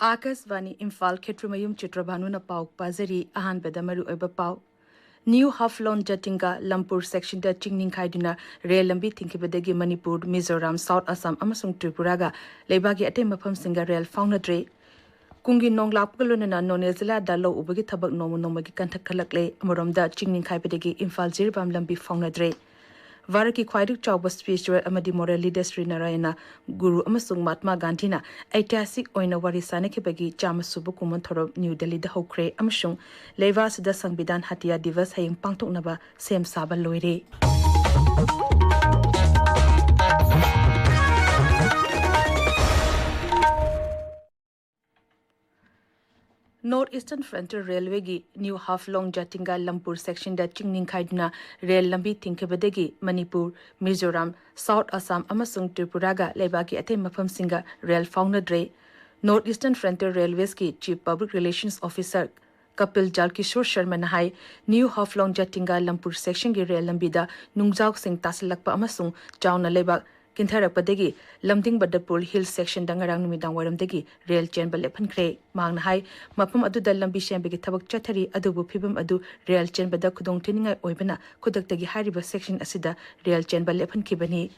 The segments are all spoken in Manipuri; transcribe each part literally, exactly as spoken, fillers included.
ꯑꯥꯀꯥꯁꯕꯥꯅꯤ ꯏꯝꯐꯥꯜ, ꯈꯦꯇ꯭ꯔꯤꯃꯌꯨꯝ ꯆꯤꯇ꯭ꯔꯚꯥꯅꯨꯅ ꯄꯥꯎ ꯄꯥꯖꯔꯤ꯫ ꯑꯍꯥꯟꯕꯗ ꯃꯔꯨꯑꯣꯏꯕ ꯄꯥꯎ꯫ ꯅ꯭ꯌꯨ ꯍꯥꯐꯂꯣꯡ ꯖꯇꯤꯡꯒꯥ ꯂꯝꯄꯨꯔ ꯁꯦꯛꯁꯟꯗ ꯆꯤꯡ ꯅꯤꯡꯈꯥꯏꯗꯨꯅ ꯔꯦꯜ ꯂꯝꯕꯤ ꯊꯤꯡꯈꯤꯕꯗꯒꯤ ꯃꯅꯤꯄꯨꯔ, ꯃꯤꯖꯣꯔꯥꯝ, ꯁꯥꯎꯠ ꯑꯁꯥꯝ ꯑꯃꯁꯨꯡ ꯇ꯭ꯔꯤꯄꯨꯔꯥꯒ ꯂꯩꯕꯥꯛꯀꯤ ꯑꯇꯩ ꯃꯐꯝꯁꯤꯡꯒ ꯔꯦꯜ ꯐꯥꯎꯅꯗ꯭ꯔꯦ꯫ ꯀꯨꯝꯒꯤ ꯅꯣꯡ ꯂꯥꯛꯄꯒ ꯂꯣꯏꯅꯅ ꯅꯣꯅꯦ ꯖꯤꯂꯥꯗ ꯂꯧ ꯎꯕꯒꯤ ꯊꯕꯛ ꯅꯣꯡꯃ ꯅꯣꯡꯃꯒꯤ ꯀꯟꯊꯛꯈꯠꯂꯛꯂꯦ꯫ ꯑꯃꯔꯣꯝꯗ, ꯆꯤꯡ ꯅꯤꯡꯈꯥꯏꯕꯗꯒꯤ ꯏꯝꯐꯥꯜ ꯖꯤꯔꯤꯕꯥꯝ ꯂꯝꯕꯤ ꯐꯥꯎꯅꯗ꯭ꯔꯦ꯫ ꯚꯥꯔꯠꯀꯤ ꯈ꯭ꯋꯥꯏꯗꯒꯤ ꯆꯥꯎꯕ ꯁ꯭ꯄꯤꯔꯤꯆꯨꯋꯦꯜ ꯑꯃꯗꯤ ꯃꯣꯔꯦꯜ ꯂꯤꯗꯔ ꯁ꯭ꯔꯤ ꯅꯥꯔꯥꯌꯅ ꯒꯨꯔꯨ ꯑꯃꯁꯨꯡ ꯃꯍꯥꯠꯃꯥ ꯒꯥꯟꯙꯤꯅ ꯑꯩꯇꯤꯍꯥꯁꯤꯛ ꯑꯣꯏꯅ ꯋꯥꯔꯤ ꯁꯥꯅꯈꯤꯕꯒꯤ ꯆꯥꯝꯃ ꯁꯨꯕ ꯀꯨꯝꯑꯣꯟ ꯊꯧꯔꯝ ꯅ꯭ꯌꯨ ꯗꯦꯜꯂꯤꯗ ꯍꯧꯈ꯭ꯔꯦ ꯑꯃꯁꯨꯡ ꯂꯩꯕꯥꯛ ꯑꯁꯤꯗ ꯁꯪꯕꯤꯙꯥꯟ ꯍꯇꯤꯌꯥ ꯗꯤꯕꯁ ꯍꯌꯦꯡ ꯄꯥꯡꯊꯣꯛꯅꯕ ꯁꯦꯝ ꯁꯥꯕ ꯂꯣꯏꯔꯦ꯫ North Eastern Frontier Railwayꯒꯤ ꯅ꯭ꯌꯨ ꯍꯥꯐꯂꯣꯡ ꯖꯇꯤꯡꯒꯥ ꯂꯝꯄꯨꯔ ꯁꯦꯛꯁꯟꯗ ꯆꯤꯡ ꯅꯤꯡꯈꯥꯏꯗꯨꯅ ꯔꯦꯜ ꯂꯝꯕꯤ ꯊꯤꯡꯈꯤꯕꯗꯒꯤ ꯃꯅꯤꯄꯨꯔ, ꯃꯤꯖꯣꯔꯥꯝ, ꯁꯥꯎꯠ ꯑꯁꯥꯝ ꯑꯃꯁꯨꯡ ꯇ꯭ꯔꯤꯄꯨꯔꯥꯒ ꯂꯩꯕꯥꯛꯀꯤ ꯑꯇꯩ ꯃꯐꯝꯁꯤꯡꯒ ꯔꯦꯜ ꯐꯥꯎꯅꯗ꯭ꯔꯦ꯫ North Eastern Frontier Railwaysꯀꯤ Chief Public Relations Officer Kapil Jalkishor ꯁꯔꯃꯅ ꯍꯥꯏ, ꯅ꯭ꯌꯨ ꯍꯥꯐꯂꯣꯡ ꯖꯇꯤꯡꯒꯥ ꯂꯝꯄꯨꯔ ꯁꯦꯛꯁꯟꯒꯤ ꯔꯦꯜ ꯂꯝꯕꯤꯗ ꯅꯨꯡꯖꯥꯎꯁꯤꯡ ꯇꯥꯁꯤꯜꯂꯛꯄ ꯑꯃꯁꯨꯡ ꯆꯥꯎꯅ ꯂꯩꯕꯥꯛ ꯀꯤꯟꯊꯔꯛꯄꯗꯒꯤ ꯂꯝꯗꯤꯡ ꯕꯗꯄꯨꯔ ꯍꯤꯜ ꯁꯦꯛꯁꯟꯗ ꯉꯔꯥꯡ ꯅꯨꯃꯤꯗꯥꯡ ꯋꯥꯏꯔꯝꯗꯒꯤ ꯔꯦꯜ ꯆꯦꯟꯕ ꯂꯦꯞꯍꯟꯈ꯭ꯔꯦ꯫ ꯃꯍꯥꯛꯅ ꯍꯥꯏ, ꯃꯐꯝ ꯑꯗꯨꯗ ꯂꯝꯕꯤ ꯁꯦꯝꯕꯒꯤ ꯊꯕꯛ ꯆꯠꯊꯔꯤ, ꯑꯗꯨꯕꯨ ꯐꯤꯕꯝ ꯑꯗꯨ ꯔꯦꯜ ꯆꯦꯟꯕꯗ ꯈꯨꯗꯣꯡꯊꯤꯅꯤꯡꯉꯥꯏ ꯑꯣꯏꯕꯅ ꯈꯨꯗꯛꯇꯒꯤ ꯍꯥꯏꯔꯤꯕ ꯁꯦꯛꯁꯟ ꯑꯁꯤꯗ ꯔꯦꯜ ꯆꯦꯟꯕ ꯂꯦꯞꯍꯟꯈꯤꯕꯅꯤ꯫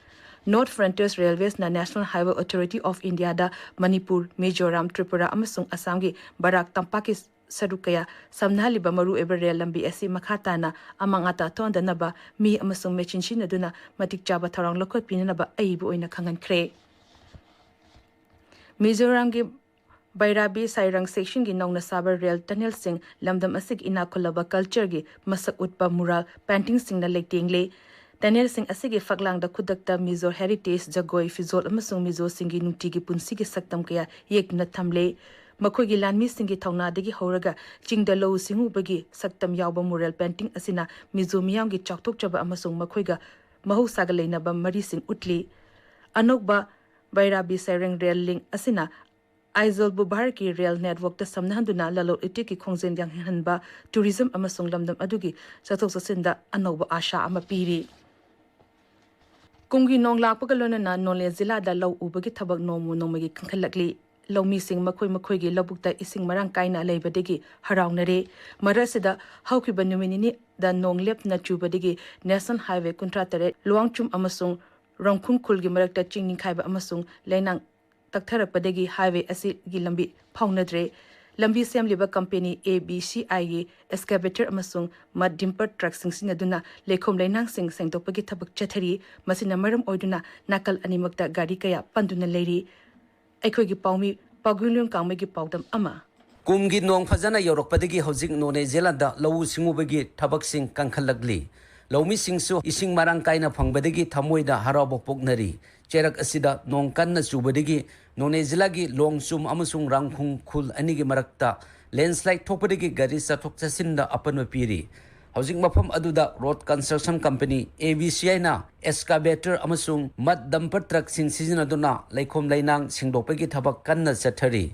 North Frontier Railwaysꯅ National Highway Authority of Indiaꯗ Manipur, Mizoram, Tripura ꯑꯃꯁꯨꯡ ꯑꯁꯥꯝꯒꯤ ꯕꯔꯥꯛ ꯇꯝꯄꯥꯛꯀꯤ ꯁꯔꯨꯛ ꯀꯌꯥ ꯁꯝꯅꯍꯜꯂꯤꯕ ꯃꯔꯨꯑꯣꯏꯕ ꯔꯦꯜ ꯂꯝꯕꯤ ꯑꯁꯤ ꯃꯈꯥ ꯇꯥꯅ ꯑꯃꯥꯡ ꯑꯇꯥ ꯊꯣꯛꯍꯟꯗꯅꯕ ꯃꯤ ꯑꯃꯁꯨꯡ ꯃꯦꯆꯤꯟ ꯁꯤꯖꯤꯟꯅꯗꯨꯅ ꯃꯇꯤꯛ ꯆꯥꯕ ꯊꯧꯔꯥꯡ ꯂꯧꯈꯠꯄꯤꯅꯅꯕ ꯑꯏꯕ ꯑꯣꯏꯅ ꯈꯪꯍꯟꯈ꯭ꯔꯦ꯫ ꯃꯤꯖꯣꯔꯥꯝꯒꯤ ꯕꯩꯔꯥꯕꯤ ꯁꯥꯏꯔꯪ ꯁꯦꯛꯁꯟꯒꯤ ꯅꯧꯅ ꯁꯥꯕ ꯔꯦꯜ ꯇꯅꯦꯜꯁꯤꯡ ꯂꯝꯗꯝ ꯑꯁꯤꯒꯤ ꯏꯅꯥꯛ ꯈꯨꯜꯂꯕ ꯀꯜꯆꯔꯒꯤ ꯃꯁꯛ ꯎꯠꯄ ꯃꯨꯔꯥꯜ ꯄꯦꯟꯇꯤꯡꯁꯤꯡꯅ ꯂꯩꯇꯦꯡꯂꯦ꯫ ꯇꯅꯦꯜꯁꯤꯡ ꯑꯁꯤꯒꯤ ꯐꯛꯂꯥꯡꯗ ꯈꯨꯗꯛꯇ ꯃꯤꯖꯣ ꯍꯦꯔꯤꯇꯦꯖ, ꯖꯒꯣꯏ, ꯐꯤꯖꯣꯜ ꯑꯃꯁꯨꯡ ꯃꯤꯖꯣꯁꯤꯡꯒꯤ ꯅꯨꯡꯇꯤꯒꯤ ꯄꯨꯟꯁꯤꯒꯤ ꯁꯛꯇꯝ ꯀꯌꯥ ꯌꯦꯛꯇꯨꯅ ꯊꯝꯂꯦ꯫ ꯃꯈꯣꯏꯒꯤ ꯂꯥꯟꯃꯤꯁꯤꯡꯒꯤ ꯊꯧꯅꯥꯗꯒꯤ ꯍꯧꯔꯒ ꯆꯤꯡꯗ ꯂꯧꯎ ꯁꯤꯡꯎꯕꯒꯤ ꯁꯛꯇꯝ ꯌꯥꯎꯕ ꯃꯨꯔꯦꯜ ꯄꯦꯟꯇꯤꯡ ꯑꯁꯤꯅ ꯃꯤꯖꯣ ꯃꯤꯌꯥꯝꯒꯤ ꯆꯥꯎꯊꯣꯛꯆꯕ ꯑꯃꯁꯨꯡ ꯃꯈꯣꯏꯒ ꯃꯍꯧꯁꯥꯒ ꯂꯩꯅꯕ ꯃꯔꯤꯁꯤꯡ ꯎꯠꯂꯤ꯫ ꯑꯅꯧꯕ ꯕꯩꯔꯥꯕꯤ ꯁꯩꯔꯦꯡ ꯔꯦꯜ ꯂꯤꯡ ꯑꯁꯤꯅ ꯑꯥꯏꯖꯣꯜꯕꯨ ꯚꯥꯔꯠꯀꯤ ꯔꯦꯜ ꯅꯦꯠꯋꯥꯔꯛꯇ ꯁꯝꯅꯍꯟꯗꯨꯅ ꯂꯂꯣꯟ ꯏꯇꯤꯛꯀꯤ ꯈꯣꯡꯖꯦꯜ ꯌꯥꯡꯍꯟꯍꯟꯕ, ꯇꯨꯔꯤꯖꯝ ꯑꯃꯁꯨꯡ ꯂꯝꯗꯝ ꯑꯗꯨꯒꯤ ꯆꯠꯊꯣꯛ ꯆꯠꯁꯤꯟꯗ ꯑꯅꯧꯕ ꯑꯥꯁꯥ ꯑꯃ ꯄꯤꯔꯤ꯫ ꯀꯨꯝꯒꯤ ꯅꯣꯡ ꯂꯥꯛꯄꯒ ꯂꯣꯏꯅꯅ ꯅꯣꯅꯦ ꯖꯤꯂꯥꯗ ꯂꯧ ꯎꯕꯒꯤ ꯊꯕꯛ ꯅꯣꯡꯃ ꯅꯣꯡꯃꯒꯤ ꯀꯟꯈꯠꯂꯛꯂꯤ꯫ ꯂꯧꯃꯤꯁꯤꯡ ꯃꯈꯣꯏ ꯃꯈꯣꯏꯒꯤ ꯂꯧꯕꯨꯛꯇ ꯏꯁꯤꯡ ꯃꯔꯥꯡ ꯀꯥꯏꯅ ꯂꯩꯕꯗꯒꯤ ꯍꯔꯥꯎꯅꯔꯦ꯫ ꯃꯔꯛꯁꯤꯗ ꯍꯧꯈꯤꯕ ꯅꯨꯃꯤꯠ ꯅꯤꯅꯤꯗ ꯅꯣꯡ ꯂꯦꯞꯇꯅ ꯆꯨꯕꯗꯒꯤ National Highway ꯀꯨꯟꯊ꯭ꯔꯥ ꯇꯔꯦꯠ ꯂꯨꯋꯥꯡꯆꯨꯝ ꯑꯃꯁꯨꯡ ꯔꯣꯡꯈꯨꯡ ꯈꯨꯜꯒꯤ ꯃꯔꯛꯇ ꯆꯤꯡ ꯅꯤꯡꯈꯥꯏꯕ ꯑꯃꯁꯨꯡ ꯂꯩꯅꯥꯡ ꯇꯛꯊꯔꯛꯄꯗꯒꯤ highway ꯑꯁꯤꯒꯤ ꯂꯝꯕꯤ ꯐꯥꯎꯅꯗ꯭ꯔꯦ꯫ ꯂꯝꯕꯤ ꯁꯦꯝꯂꯤꯕ company A B C I ꯒꯤ excavator ꯑꯃꯁꯨꯡ mud dumper truckꯁꯤꯡ ꯁꯤꯖꯤꯟꯅꯗꯨꯅ ꯂꯩꯈꯣꯝ ꯂꯩꯅꯥꯡꯁꯤꯡ ꯁꯦꯡꯗꯣꯛꯄꯒꯤ ꯊꯕꯛ ꯆꯠꯊꯔꯤ꯫ ꯃꯁꯤꯅ ꯃꯔꯝ ꯑꯣꯏꯗꯨꯅ ꯅꯥꯀꯜ ꯑꯅꯤꯃꯛꯇ ꯒꯥꯔꯤ ꯀꯌꯥ ꯄꯟꯗꯨꯅ ꯂꯩꯔꯤ꯫ ꯑꯩꯈꯣꯏꯒꯤ ꯄꯥꯎꯃꯤ ꯄꯥꯎꯒꯨꯂꯨꯡ ꯀꯥꯡꯃꯩꯒꯤ ꯄꯥꯎꯗꯝ ꯑꯃ꯫ ꯀꯨꯝꯒꯤ ꯅꯣꯡ ꯐꯖꯅ ꯌꯧꯔꯛꯄꯗꯒꯤ ꯍꯧꯖꯤꯛ ꯅꯣꯅꯦ ꯖꯤꯂꯥꯗ ꯂꯧꯎ ꯁꯤꯡꯎꯕꯒꯤ ꯊꯕꯛꯁꯤꯡ ꯀꯟꯈꯠꯂꯛꯂꯤ꯫ ꯂꯧꯃꯤꯁꯤꯡꯁꯨ ꯏꯁꯤꯡ ꯃꯔꯥꯡ ꯀꯥꯏꯅ ꯐꯪꯕꯗꯒꯤ ꯊꯃꯣꯏꯗ ꯍꯔꯥꯎꯕ ꯄꯣꯛꯅꯔꯤ꯫ ꯆꯩꯔꯛ ꯑꯁꯤꯗ ꯅꯣꯡ ꯀꯟꯅ ꯆꯨꯕꯗꯒꯤ ꯅꯣꯅꯦ ꯖꯤꯂꯥꯒꯤ ꯂꯣꯡꯆꯨꯝ ꯑꯃꯁꯨꯡ ꯔꯥꯡꯈꯨꯡ ꯈꯨꯜ ꯑꯅꯤꯒꯤ ꯃꯔꯛꯇ landslide ꯊꯣꯛꯄꯗꯒꯤ ꯒꯥꯔꯤ ꯆꯠꯊꯣꯛ ꯆꯠꯁꯤꯟꯗ ꯑꯄꯟꯕ ꯄꯤꯔꯤ꯫ ꯍꯧꯖꯤꯛ ꯃꯐꯝ ꯑꯗꯨꯗ road construction company A B C I ꯅ excavator ꯑꯃꯁꯨꯡ mud dumper truckꯁꯤꯡ ꯁꯤꯖꯤꯟꯅꯗꯨꯅ ꯂꯩꯈꯣꯝ ꯂꯩꯅꯥꯡ ꯁꯦꯡꯗꯣꯛꯄꯒꯤ ꯊꯕꯛ ꯀꯟꯅ ꯆꯠꯊꯔꯤ꯫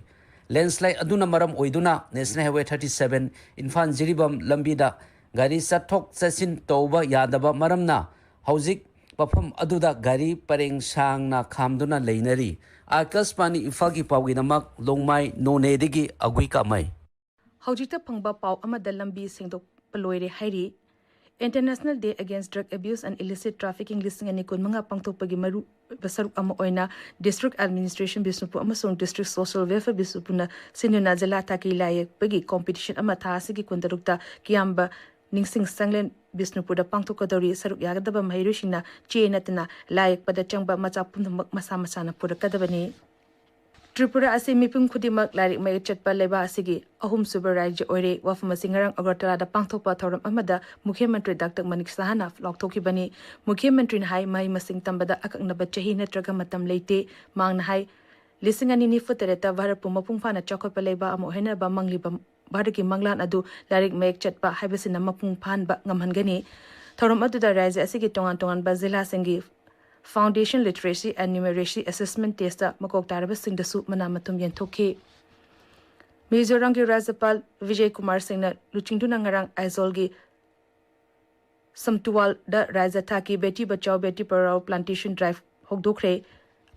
Landslide ꯑꯗꯨꯅ ꯃꯔꯝ ꯑꯣꯏꯗꯨꯅ National Highway thirty seven Imphal Jiribam ꯂꯝꯕꯤꯗ ꯒꯥꯔꯤ ꯆꯠꯊꯣꯛ ꯆꯠꯁꯤꯟ ꯇꯧꯕ ꯌꯥꯗꯕ ꯃꯔꯝꯅ ꯍꯧꯖꯤꯛ ꯃꯐꯝ ꯑꯗꯨꯗ ꯒꯥꯔꯤ ꯄꯔꯦꯡ ꯁꯥꯡꯅ ꯈꯥꯝꯗꯨꯅ ꯂꯩꯅꯔꯤ꯫ ꯑꯥꯀꯥꯁꯕꯥꯅꯤ ꯏꯝꯐꯥꯜꯒꯤ ꯄꯥꯎꯒꯤꯗꯃꯛ ꯂꯣꯡꯃꯥꯏ ꯅꯣꯅꯦꯗꯒꯤ ꯑꯒꯨꯏ ꯀꯥꯃꯩ꯫ ꯍꯧꯖꯤꯛꯇ ꯐꯪꯕ ꯄꯥꯎ ꯑꯃꯗ ꯂꯝꯕꯤ ꯁꯦꯡꯗꯣꯛꯄ ꯂꯣꯏꯔꯦ ꯍꯥꯏꯔꯤ꯫ International Day Against Drug Abuse and Illicit Trafficking ꯂꯤꯁꯤꯡ ꯑꯅꯤ ꯀꯨꯟꯃꯉꯥ ꯄꯥꯡꯊꯣꯛꯄꯒꯤ ꯃꯔꯨ ꯑꯣꯏꯕ ꯁꯔꯨꯛ ꯑꯃ ꯑꯣꯏꯅ District Administration ꯕꯤꯁꯅꯨꯄꯨꯔ ꯑꯃꯁꯨꯡ District Social Welfare ꯕꯤꯁꯅꯨꯄꯨꯔꯅ ꯁꯤꯟꯗꯨꯅ ꯖꯤꯂꯥ ꯊꯥꯛꯀꯤ ꯂꯥꯏ ꯌꯦꯛꯄꯒꯤ competition ꯑꯃ ꯊꯥ ꯑꯁꯤꯒꯤ ꯀꯨꯟꯇꯔꯨꯛꯇ ꯀꯤꯌꯥꯝꯕ ꯅꯤꯡꯁꯤꯡ ꯆꯪꯂꯦꯟ ꯕꯤꯁꯅꯨꯄꯨꯔꯗ ꯄꯥꯡꯊꯣꯛꯀꯗꯧꯔꯤ꯫ ꯁꯔꯨꯛ ꯌꯥꯒꯗꯕ ꯃꯍꯩꯔꯣꯏꯁꯤꯡꯅ ꯆꯦ ꯅꯠꯇꯅ ꯂꯥꯏ ꯌꯦꯛꯄꯗ ꯆꯪꯕ ꯃꯆꯥꯛ ꯄꯨꯝꯅꯃꯛ ꯃꯁꯥ ꯃꯁꯥꯅ ꯄꯨꯔꯛꯀꯗꯕꯅꯤ꯫ ꯇ꯭ꯔꯤꯄꯨꯔꯥ ꯑꯁꯤ ꯃꯤꯄꯨꯝ ꯈꯨꯗꯤꯡꯃꯛ ꯂꯥꯏꯔꯤꯛ ꯃꯌꯦꯛ ꯆꯠꯄ ꯂꯩꯕꯥꯛ ꯑꯁꯤꯒꯤ ꯑꯍꯨꯝꯁꯨꯕ ꯔꯥꯖ꯭ꯌ ꯑꯣꯏꯔꯦ꯫ ꯋꯥꯐꯝ ꯑꯁꯤ ꯉꯔꯥꯡ ꯑꯒꯔꯇꯂꯥꯗ ꯄꯥꯡꯊꯣꯛꯄ ꯊꯧꯔꯝ ꯑꯃꯗ ꯃꯨꯈ꯭ꯌ ꯃꯟꯇ꯭ꯔꯤ ꯗꯥꯛꯇꯔ ꯃꯅꯤꯛ ꯁꯍꯥꯅ ꯂꯥꯎꯊꯣꯛꯈꯤꯕꯅꯤ꯫ ꯃꯨꯈ꯭ꯌ ꯃꯟꯇ꯭ꯔꯤꯅ ꯍꯥꯏ, ꯃꯍꯩ ꯃꯁꯤꯡ ꯇꯝꯕꯗ ꯑꯀꯛꯅꯕ ꯆꯍꯤ ꯅꯠꯇ꯭ꯔꯒ ꯃꯇꯝ ꯂꯩꯇꯦ꯫ ꯃꯍꯥꯛꯅ ꯍꯥꯏ, ꯂꯤꯁꯤꯡ ꯑꯅꯤ ꯅꯤꯐꯨ ꯇꯔꯦꯠꯇ ꯚꯥꯔꯠꯄꯨ ꯃꯄꯨꯡ ꯐꯥꯅ ꯆꯥꯎꯈꯠꯄ ꯂꯩꯕꯥꯛ ꯑꯃ ꯑꯣꯏꯍꯟꯅꯕ ꯃꯪꯂꯤꯕ ꯚꯥꯔꯠꯀꯤ ꯃꯪꯂꯥꯟ ꯑꯗꯨ ꯂꯥꯏꯔꯤꯛ ꯃꯌꯦꯛ ꯆꯠꯄ ꯍꯥꯏꯕꯁꯤꯅ ꯃꯄꯨꯡ ꯐꯥꯍꯟꯕ ꯉꯝꯍꯟꯒꯅꯤ꯫ ꯊꯧꯔꯝ ꯑꯗꯨꯗ ꯔꯥꯖ꯭ꯌ ꯑꯁꯤꯒꯤ ꯇꯣꯉꯥꯟ ꯇꯣꯉꯥꯟꯕ ꯖꯤꯂꯥꯁꯤꯡꯒꯤ Foundation Literacy and Numeracy Assessment Testꯇ ꯃꯀꯣꯛ ꯇꯥꯔꯕꯁꯤꯡꯗꯁꯨ ꯃꯅꯥ ꯃꯊꯨꯝ ꯌꯦꯟꯊꯣꯛꯈꯤ꯫ ꯃꯤꯖꯣꯔꯥꯝꯒꯤ ꯔꯥꯖ꯭ꯌꯄꯥꯜ ꯕꯤꯖꯦ ꯀꯨꯃꯥꯔ ꯁꯤꯡꯅ ꯂꯨꯆꯤꯡꯗꯨꯅ ꯉꯔꯥꯡ ꯑꯥꯏꯖꯣꯜꯒꯤ ꯁꯝꯇꯨꯋꯥꯜꯗ ꯔꯥꯖ꯭ꯌ ꯊꯥꯛꯀꯤ Beti Bachao Beti Padhao Plantation Drive ꯍꯧꯗꯣꯛꯈ꯭ꯔꯦ꯫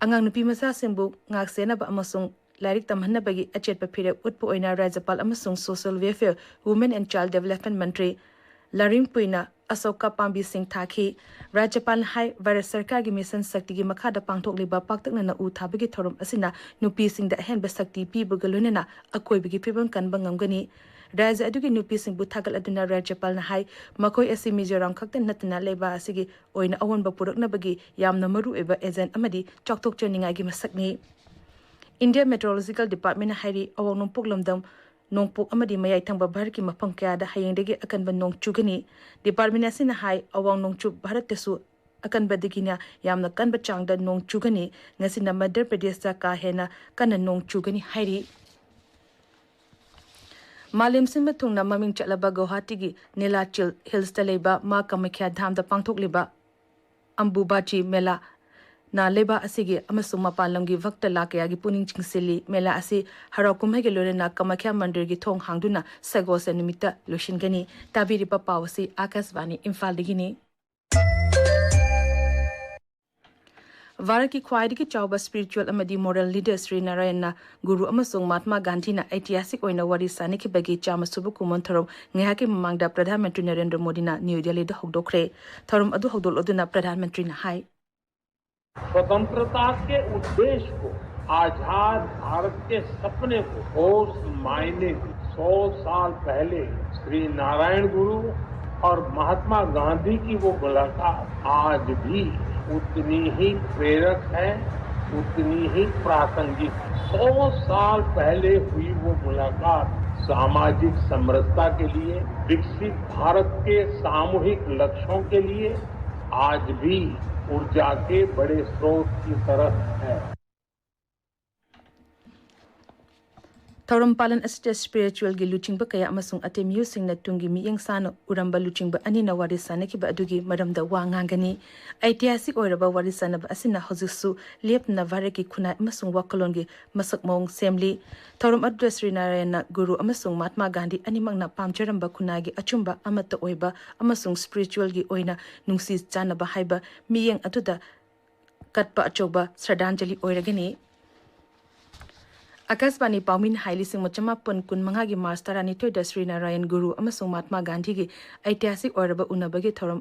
ꯑꯉꯥꯡ ꯅꯨꯄꯤ ꯃꯆꯥꯁꯤꯡꯕꯨ ꯉꯥꯛ ꯁꯦꯟꯅꯕ ꯑꯃꯁꯨꯡ ꯂꯥꯏꯔꯤꯛ ꯇꯝꯍꯟꯅꯕꯒꯤ ꯑꯆꯦꯠꯄ ꯐꯤꯔꯦꯞ ꯎꯠꯄ ꯑꯣꯏꯅ ꯔꯥꯖ꯭ꯌꯄꯥꯜ ꯑꯃꯁꯨꯡ Social Welfare, Women and Child Development ꯃꯟꯇ꯭ꯔꯤ ꯂꯥꯔꯤꯡꯄꯨꯏꯅ ꯑꯁꯣꯛꯀ ꯄꯥꯝꯕꯤꯁꯤꯡ ꯊꯥꯈꯤ꯫ ꯔꯥꯖ꯭ꯌꯄꯥꯜꯅ ꯍꯥꯏ, ꯚꯥꯔꯠ ꯁꯔꯀꯥꯔꯒꯤ ꯃꯤꯁꯟ ꯁꯛꯇꯤꯒꯤ ꯃꯈꯥꯗ ꯄꯥꯡꯊꯣꯛꯂꯤꯕ ꯄꯥꯛꯇꯛꯅꯅ ꯎ ꯊꯥꯕꯒꯤ ꯊꯧꯔꯝ ꯑꯁꯤꯅ ꯅꯨꯄꯤꯁꯤꯡꯗ ꯑꯍꯦꯟꯕ ꯁꯛꯇꯤ ꯄꯤꯕꯒ ꯂꯣꯏꯅꯅ ꯑꯀꯣꯏꯕꯒꯤ ꯐꯤꯕꯝ ꯀꯟꯕ ꯉꯝꯒꯅꯤ꯫ ꯔꯥꯖ꯭ꯌ ꯑꯗꯨꯒꯤ ꯅꯨꯄꯤꯁꯤꯡꯕꯨ ꯊꯥꯒꯠꯂꯗꯨꯅ ꯔꯥꯖ꯭ꯌꯄꯥꯜꯅ ꯍꯥꯏ, ꯃꯈꯣꯏ ꯑꯁꯤ ꯃꯤꯖꯣꯔꯥꯝ ꯈꯛꯇ ꯅꯠꯇꯅ ꯂꯩꯕꯥꯛ ꯑꯁꯤꯒꯤ ꯑꯣꯏꯅ ꯑꯑꯣꯟꯕ ꯄꯨꯔꯛꯅꯕꯒꯤ ꯌꯥꯝꯅ ꯃꯔꯨꯑꯣꯏꯕ ꯑꯦꯖꯦꯟ ꯑꯃꯗꯤ ꯆꯥꯎꯊꯣꯛꯆꯅꯤꯡꯉꯥꯏꯒꯤ ꯃꯁꯛꯅꯤ꯫ India Meteorological Departmentꯅ ꯍꯥꯏꯔꯤ, ꯑꯋꯥꯡ ꯅꯣꯡꯄꯣꯛ ꯂꯝꯗꯝ, ꯅꯣꯡꯄꯣꯛ ꯑꯃꯗꯤ ꯃꯌꯥꯏ ꯊꯪꯕ ꯚꯥꯔꯠꯀꯤ ꯃꯐꯝ ꯀꯌꯥꯗ ꯍꯌꯦꯡꯗꯒꯤ ꯑꯀꯟꯕ ꯅꯣꯡ ꯆꯨꯒꯅꯤ꯫ Department ꯑꯁꯤꯅ ꯍꯥꯏ, ꯑꯋꯥꯡ ꯅꯣꯡꯆꯨꯞ ꯚꯥꯔꯠꯇꯁꯨ ꯑꯀꯟꯕꯗꯒꯤꯅ ꯌꯥꯝꯅ ꯀꯟꯕ ꯆꯥꯡꯗ ꯅꯣꯡ ꯆꯨꯒꯅꯤ꯫ ꯉꯁꯤꯅ ꯃꯙ꯭ꯌ ꯄ꯭ꯔꯗꯦꯁꯇ ꯀꯥ ꯍꯦꯟꯅ ꯀꯟꯅ ꯅꯣꯡ ꯆꯨꯒꯅꯤ ꯍꯥꯏꯔꯤ꯫ ꯃꯥꯂꯦꯝ ꯁꯤꯟꯕ ꯊꯨꯡꯅ ꯃꯃꯤꯡ ꯆꯠꯂꯕ ꯒꯧꯍꯥꯇꯤꯒꯤ ꯅꯤꯂꯥꯆꯜ ꯍꯤꯜꯁꯇ ꯂꯩꯕ ꯃꯥ ꯀꯃꯈ꯭ꯌꯥ ꯙꯥꯝꯗ ꯄꯥꯡꯊꯣꯛꯂꯤꯕ ꯑꯝꯕꯨꯕꯥꯆꯤ ꯃꯦꯂꯥ ꯅ ꯂꯩꯕꯥꯛ ꯑꯁꯤꯒꯤ ꯑꯃꯁꯨꯡ ꯃꯄꯥꯟ ꯂꯝꯒꯤ ꯚꯛꯇ ꯂꯥꯈ ꯀꯌꯥꯒꯤ ꯄꯨꯛꯅꯤꯡ ꯆꯤꯡꯁꯤꯜꯂꯤ꯫ ꯃꯦꯂꯥ ꯑꯁꯤ ꯍꯔꯥꯎ ꯀꯨꯝꯍꯩꯒ ꯂꯣꯏꯅꯅ ꯀꯃꯈ꯭ꯌꯥ ꯃꯟꯗꯤꯔꯒꯤ ꯊꯣꯡ ꯍꯥꯡꯗꯨꯅ ꯁꯒꯣꯜꯁꯦꯟ ꯅꯨꯃꯤꯠꯇ ꯂꯣꯏꯁꯤꯟꯒꯅꯤ꯫ ꯇꯥꯕꯤꯔꯤꯕ ꯄꯥꯎ ꯑꯁꯤ ꯑꯥꯀꯥꯁꯕꯥꯅꯤ ꯏꯝꯐꯥꯜꯗꯒꯤꯅꯤ꯫ ꯚꯥꯔꯠꯀꯤ ꯈ꯭ꯋꯥꯏꯗꯒꯤ ꯆꯥꯎꯕ spiritual ꯑꯃꯗꯤ moral leader ꯁ꯭ꯔꯤ ꯅꯥꯔꯥꯌꯟꯅ ꯒꯨꯔꯨ ꯑꯃꯁꯨꯡ ꯃꯍꯥꯠꯃꯥ ꯒꯥꯟꯙꯤꯅ ꯑꯩꯇꯤꯍꯥꯁꯤꯛ ꯑꯣꯏꯅ ꯋꯥꯔꯤ ꯁꯥꯅꯈꯤꯕꯒꯤ ꯆꯥꯝꯃ ꯁꯨꯕ ꯀꯨꯝꯑꯣꯟ ꯊꯧꯔꯝ ꯉꯥꯏꯍꯥꯛꯀꯤ ꯃꯃꯥꯡꯗ ꯄ꯭ꯔꯙꯥꯟ ꯃꯟꯇ꯭ꯔꯤ ꯅꯔꯦꯟꯗ꯭ꯔ ꯃꯣꯗꯤꯅ ꯅ꯭ꯌꯨ ꯗꯦꯜꯂꯤꯗ ꯍꯧꯗꯣꯛꯈ꯭ꯔꯦ꯫ ꯊꯧꯔꯝ ꯑꯗꯨ ꯍꯧꯗꯣꯛꯂꯗꯨꯅ ꯄ꯭ꯔꯙꯥꯟ ꯃꯟꯇ꯭ꯔꯤꯅ ꯍꯥꯏ, स्वतंत्रता के उद्देश्य को आजाद भारत के सपने को ठोस मायने में सौ साल पहले श्री नारायण गुरु और महात्मा गांधी की वो मुलाकात आज भी उतनी ही प्रेरक है, उतनी ही प्रासंगिक है। सौ साल पहले हुई वो मुलाकात सामाजिक समरसता के लिए, विकसित भारत के सामूहिक लक्ष्यों के लिए आज भी ऊर्जा के बड़े स्रोत की तरह है। ꯊꯧꯔꯝ ꯄꯥꯂꯟ ꯑꯁꯤꯗ spiritualꯒꯤ ꯂꯨꯆꯤꯡꯕ ꯀꯌꯥ ꯑꯃꯁꯨꯡ ꯑꯇꯩ ꯃꯤꯑꯣꯏꯁꯤꯡꯅ ꯇꯨꯡꯒꯤ ꯃꯤꯠꯌꯦꯡ ꯁꯥꯅ ꯎꯔꯝꯕ ꯂꯨꯆꯤꯡꯕ ꯑꯅꯤꯅ ꯋꯥꯔꯤ ꯁꯥꯅꯈꯤꯕ ꯑꯗꯨꯒꯤ ꯃꯔꯝꯗ ꯋꯥ ꯉꯥꯡꯒꯅꯤ꯫ ꯑꯩꯇꯤꯍꯥꯁꯤꯛ ꯑꯣꯏꯔꯕ ꯋꯥꯔꯤ ꯁꯥꯅꯕ ꯑꯁꯤꯅ ꯍꯧꯖꯤꯛꯁꯨ ꯂꯦꯞꯇꯅ ꯚꯥꯔꯠꯀꯤ ꯈꯨꯟꯅꯥꯏ ꯑꯃꯁꯨꯡ ꯋꯥꯈꯜꯂꯣꯟꯒꯤ ꯃꯁꯛ ꯃꯑꯣꯡ ꯁꯦꯝꯂꯤ꯫ ꯊꯧꯔꯝ ꯑꯗꯨꯗ ꯁ꯭ꯔꯤ ꯅꯥꯔꯥꯌꯟꯅ ꯒꯨꯔꯨ ꯑꯃꯁꯨꯡ ꯃꯍꯥꯠꯃꯥ ꯒꯥꯟꯙꯤ ꯑꯅꯤꯃꯛꯅ ꯄꯥꯝꯖꯔꯝꯕ ꯈꯨꯟꯅꯥꯏꯒꯤ ꯑꯆꯨꯝꯕ, ꯑꯃꯠꯇ ꯑꯣꯏꯕ ꯑꯃꯁꯨꯡ spiritualꯒꯤ ꯑꯣꯏꯅ ꯅꯨꯡꯁꯤ ꯆꯥꯟꯅꯕ ꯍꯥꯏꯕ ꯃꯤꯠꯌꯦꯡ ꯑꯗꯨꯗ ꯀꯠꯄ ꯑꯆꯧꯕ ꯁ꯭ꯔꯗꯥꯟꯖꯂꯤ ꯑꯣꯏꯔꯒꯅꯤ꯫ ꯑꯀꯥꯁꯕꯥꯅꯤ ꯄꯥꯎꯃꯤꯅ ꯍꯥꯏ, ꯂꯤꯁꯤꯡ ꯑꯃ ꯆꯃꯥꯄꯟ ꯀꯨꯟꯃꯉꯥꯒꯤ ꯃꯥꯔꯆ ꯇꯔꯥꯅꯤꯊꯣꯏꯗ ꯁ꯭ꯔꯤ ꯅꯥꯔꯥꯌꯟ ꯒꯨꯔꯨ ꯑꯃꯁꯨꯡ ꯃꯍꯥꯠꯃꯥ ꯒꯥꯟꯙꯤꯒꯤ ꯑꯩꯇꯤꯍꯥꯁꯤꯛ ꯑꯣꯏꯔꯕ ꯎꯅꯕꯒꯤ ꯊꯧꯔꯝ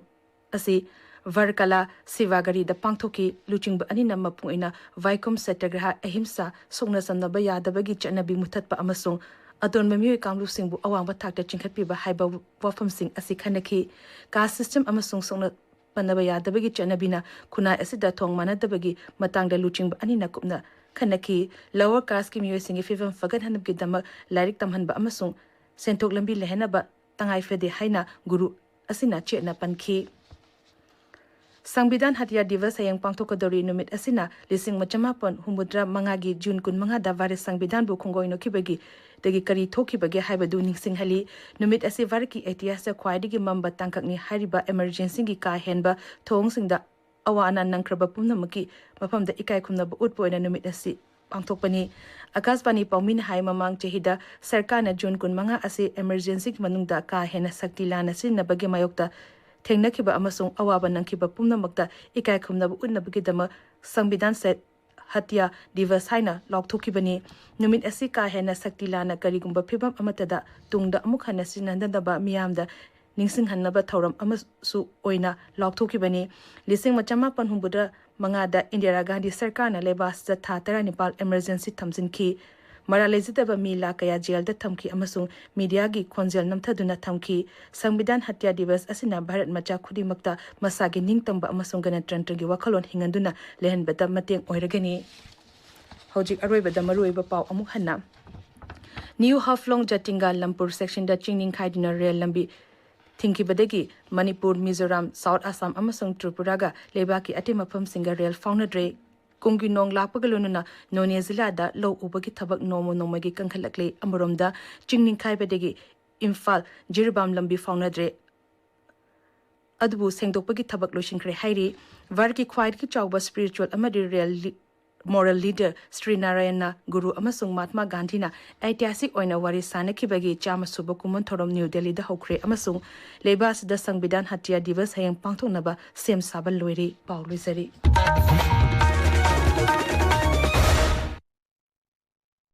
ꯑꯁꯤ ꯚꯔꯀꯂꯥ ꯁꯤꯚꯥꯒꯔꯤꯗ ꯄꯥꯡꯊꯣꯛꯈꯤ꯫ ꯂꯨꯆꯤꯡꯕ ꯑꯅꯤꯅ ꯃꯄꯨꯡ ꯑꯣꯏꯅ ꯚꯥꯏꯀꯣꯝ ꯁꯇ꯭ꯌꯒ꯭ꯔꯍ, ꯑꯍꯤꯝꯁꯥ, ꯁꯣꯛꯅ ꯆꯝꯅꯕ ꯌꯥꯗꯕꯒꯤ ꯆꯠꯅꯕꯤ ꯃꯨꯊꯠꯄ ꯑꯃꯁꯨꯡ ꯑꯇꯣꯟꯕ ꯃꯤꯑꯣꯏ ꯀꯥꯡꯂꯨꯞꯁꯤꯡꯕꯨ ꯑꯋꯥꯡꯕ ꯊꯥꯛꯇ ꯆꯤꯡꯈꯠꯄꯤꯕ ꯍꯥꯏꯕ ꯋꯥꯐꯝꯁꯤꯡ ꯑꯁꯤ ꯈꯟꯅꯈꯤ꯫ ꯀꯥꯁ ꯁꯤꯁꯇꯦꯝ ꯑꯃꯁꯨꯡ ꯁꯣꯛꯅ ꯄꯟꯅꯕ ꯌꯥꯗꯕꯒꯤ ꯆꯠꯅꯕꯤꯅ ꯈꯨꯟꯅꯥꯏ ꯑꯁꯤꯗ ꯊꯣꯡ ꯃꯥꯟꯅꯗꯕꯒꯤ ꯃꯇꯥꯡꯗ ꯂꯨꯆꯤꯡꯕ ꯑꯅꯤꯅ ꯀꯨꯞꯅ ꯈꯟꯅꯈꯤ꯫ ꯂꯋꯔ ꯀꯥꯁꯀꯤ ꯃꯤꯑꯣꯏꯁꯤꯡꯒꯤ ꯐꯤꯕꯝ ꯐꯒꯠꯍꯟꯅꯕꯒꯤꯗꯃꯛ ꯂꯥꯏꯔꯤꯛ ꯇꯝꯍꯟꯕ ꯑꯃꯁꯨꯡ ꯁꯦꯟꯊꯣꯛ ꯂꯝꯕꯤ ꯂꯩꯍꯟꯅꯕ ꯇꯉꯥꯏ ꯐꯗꯦ ꯍꯥꯏꯅ ꯒꯨꯔꯨ ꯑꯁꯤꯅ ꯆꯦꯠꯅ ꯄꯟꯈꯤ꯫ ꯁꯪꯕꯤꯙꯥꯟ ꯍꯇꯤꯌꯥ ꯗꯤꯕꯁ ꯍꯌꯦꯡ ꯄꯥꯡꯊꯣꯛꯀꯗꯧꯔꯤ꯫ ꯅꯨꯃꯤꯠ ꯑꯁꯤꯅ ꯂꯤꯁꯤꯡ ꯑꯃ ꯆꯃꯥꯄꯟ ꯍꯨꯝꯐꯨꯇꯔꯥ ꯃꯉꯥꯒꯤ ꯖꯨꯟ ꯀꯨꯟꯃꯉꯥꯗ ꯚꯥꯔꯠ ꯁꯪꯕꯤꯙꯥꯟꯕꯨ ꯈꯣꯡꯒꯣꯏꯅꯈꯤꯕꯒꯤ ꯗꯒꯤ ꯀꯔꯤ ꯊꯣꯛꯈꯤꯕꯒꯦ ꯍꯥꯏꯕꯗꯨ ꯅꯤꯡꯁꯤꯡꯍꯜꯂꯤ꯫ ꯅꯨꯃꯤꯠ ꯑꯁꯤ ꯚꯥꯔꯠꯀꯤ ꯏꯇꯤꯍꯥꯁꯇ ꯈ꯭ꯋꯥꯏꯗꯒꯤ ꯃꯝꯕ ꯇꯥꯡꯀꯛꯅꯤ ꯍꯥꯏꯔꯤꯕ emergencyꯒꯤ ꯀꯥ ꯍꯦꯟꯕ ꯊꯧꯑꯣꯡꯁꯤꯡꯗ ꯑꯋꯥ ꯑꯅꯥ ꯅꯪꯈ꯭ꯔꯕ ꯄꯨꯝꯅꯃꯛꯀꯤ ꯃꯐꯝꯗ ꯏꯀꯥꯏ ꯈꯨꯝꯅꯕ ꯎꯠꯄ ꯑꯣꯏꯅ ꯅꯨꯃꯤꯠ ꯑꯁꯤ ꯄꯥꯡꯊꯣꯛꯄꯅꯤ꯫ ꯑꯀꯥꯁꯕꯥꯅꯤ ꯄꯥꯎꯃꯤꯅ ꯍꯥꯏ, ꯃꯃꯥꯡ ꯆꯍꯤꯗ ꯁꯔꯀꯥꯔꯅ ꯖꯨꯟ ꯀꯨꯟꯃꯉꯥ ꯑꯁꯤ emergencyꯒꯤ ꯃꯅꯨꯡꯗ ꯀꯥ ꯍꯦꯟꯅ ꯁꯛꯇꯤ ꯂꯥꯟꯅ ꯁꯤꯖꯤꯟꯅꯕꯒꯤ ꯃꯥꯌꯣꯛꯇ ꯊꯦꯡꯅꯈꯤꯕ ꯑꯃꯁꯨꯡ ꯑꯋꯥꯕ ꯅꯪꯈꯤꯕ ꯄꯨꯝꯅꯃꯛꯇ ꯏꯀꯥꯏ ꯈꯨꯝꯅꯕ ꯎꯠꯅꯕꯒꯤꯗꯃꯛ ꯁꯪꯕꯤꯙꯥꯟ ꯁꯦꯠ ꯍꯇꯤꯌꯥ ꯗꯤꯕꯁ ꯍꯥꯏꯅ ꯂꯥꯎꯊꯣꯛꯈꯤꯕꯅꯤ꯫ ꯅꯨꯃꯤꯠ ꯑꯁꯤ ꯀꯥ ꯍꯦꯟꯅ ꯁꯛꯇꯤ ꯂꯥꯟꯅ ꯀꯔꯤꯒꯨꯝꯕ ꯐꯤꯚꯝ ꯑꯃꯠꯇꯗ ꯇꯨꯡꯗ ꯑꯃꯨꯛ ꯍꯟꯅ ꯁꯤꯖꯤꯟꯅꯗꯅꯕ ꯃꯤꯌꯥꯝꯗ ꯅꯤꯡꯁꯤꯡꯍꯟꯅꯕ ꯊꯧꯔꯝ ꯑꯃꯁꯨ ꯑꯣꯏꯅ ꯂꯥꯎꯊꯣꯛꯈꯤꯕꯅꯤ꯫ ꯂꯤꯁꯤꯡ ꯑꯃ ꯆꯃꯥꯄꯟ ꯍꯨꯝꯐꯨꯇꯔꯥ ꯃꯉꯥꯗ ꯏꯟꯗꯤꯔꯥ ꯒꯥꯟꯙꯤ ꯁꯔꯀꯥꯔꯅ ꯂꯩꯕꯥꯛ ꯑꯁꯤꯗ ꯊꯥ ꯇꯔꯥꯅꯤꯄꯥꯜ emergency ꯊꯝꯖꯤꯟꯈꯤ꯫ ꯃꯔꯥꯜ ꯂꯩꯖꯗꯕ ꯃꯤ ꯂꯥꯈ ꯀꯌꯥ ꯖꯦꯜꯗ ꯊꯝꯈꯤ ꯑꯃꯁꯨꯡ ꯃꯤꯗꯤꯌꯥꯒꯤ ꯈꯣꯟꯖꯦꯜ ꯅꯝꯊꯗꯨꯅ ꯊꯝꯈꯤ꯫ ꯁꯪꯕꯤꯙꯥꯟ ꯍꯇꯤꯌꯥ ꯗꯤꯕꯁ ꯑꯁꯤꯅ ꯚꯥꯔꯠ ꯃꯆꯥ ꯈꯨꯗꯤꯡꯃꯛꯇ ꯃꯁꯥꯒꯤ ꯅꯤꯡꯇꯝꯕ ꯑꯃꯁꯨꯡ ꯒꯅꯇꯟꯇ꯭ꯔꯒꯤ ꯋꯥꯈꯜꯂꯣꯟ ꯍꯤꯡꯍꯟꯗꯨꯅ ꯂꯩꯍꯟꯕꯗ ꯃꯇꯦꯡ ꯑꯣꯏꯔꯒꯅꯤ꯫ ꯍꯧꯖꯤꯛ ꯑꯔꯣꯏꯕꯗ ꯃꯔꯨꯑꯣꯏꯕ ꯄꯥꯎ ꯑꯃꯨꯛ ꯍꯟꯅ꯫ ꯅ꯭ꯌꯨ ꯍꯥꯐꯂꯣꯡ ꯖꯇꯤꯡꯒꯥ ꯂꯝꯄꯨꯔ ꯁꯦꯛꯁꯟꯗ ꯆꯤꯡ ꯅꯤꯡꯈꯥꯏꯗꯨꯅ ꯔꯦꯜ ꯂꯝꯕꯤ ꯊꯤꯡꯈꯤꯕꯗꯒꯤ ꯃꯅꯤꯄꯨꯔ, ꯃꯤꯖꯣꯔꯥꯝ, ꯁꯥꯎꯠ ꯑꯁꯥꯝ ꯑꯃꯁꯨꯡ ꯇ꯭ꯔꯤꯄꯨꯔꯥꯒ ꯂꯩꯕꯥꯛꯀꯤ ꯑꯇꯩ ꯃꯐꯝꯁꯤꯡꯒ ꯔꯦꯜ ꯐꯥꯎꯅꯗ꯭ꯔꯦ꯫ ꯀꯨꯝꯒꯤ ꯅꯣꯡ ꯂꯥꯛꯄꯒ ꯂꯣꯏꯅꯅ ꯅꯣꯅꯦ ꯖꯤꯂꯥꯗ ꯂꯧ ꯎꯕꯒꯤ ꯊꯕꯛ ꯅꯣꯡꯃ ꯅꯣꯡꯃꯒꯤ ꯀꯟꯈꯠꯂꯛꯂꯦ꯫ ꯑꯃꯔꯣꯝꯗ, ꯆꯤꯡ ꯅꯤꯡꯈꯥꯏꯕꯗꯒꯤ ꯏꯝꯐꯥꯜ ꯖꯤꯔꯤꯕꯥꯝ ꯂꯝꯕꯤ ꯐꯥꯎꯅꯗ꯭ꯔꯦ꯫ ꯑꯗꯨꯕꯨ ꯁꯦꯡꯗꯣꯛꯄꯒꯤ ꯊꯕꯛ ꯂꯣꯏꯁꯤꯟꯈ꯭ꯔꯦ ꯍꯥꯏꯔꯤ꯫ ꯚꯥꯔꯠꯀꯤ ꯈ꯭ꯋꯥꯏꯗꯒꯤ ꯆꯥꯎꯕ spiritual ꯑꯃꯗꯤ real li-, moral leader Shri ꯅꯥꯔꯥꯌꯟꯅ ꯒꯨꯔꯨ ꯑꯃꯁꯨꯡ ꯃꯍꯥꯠꯃꯥ ꯒꯥꯟꯙꯤꯅ ꯑꯩꯇꯤꯍꯥꯁꯤꯛ ꯑꯣꯏꯅ ꯋꯥꯔꯤ ꯁꯥꯅꯈꯤꯕꯒꯤ ꯆꯥꯝꯃ ꯁꯨꯕ ꯀꯨꯝꯑꯣꯟ ꯊꯧꯔꯝ ꯅ꯭ꯌꯨ ꯗꯦꯜꯂꯤꯗ ꯍꯧꯈ꯭ꯔꯦ ꯑꯃꯁꯨꯡ ꯂꯩꯕꯥꯛ ꯑꯁꯤꯗ ꯁꯪꯕꯤꯙꯥꯟ ꯍꯇꯤꯌꯥ ꯗꯤꯕꯁ ꯍꯌꯦꯡ ꯄꯥꯡꯊꯣꯛꯅꯕ ꯁꯦꯝ ꯁꯥꯕ ꯂꯣꯏꯔꯦ꯫ ꯄꯥꯎ ꯂꯣꯏꯖꯔꯤ꯫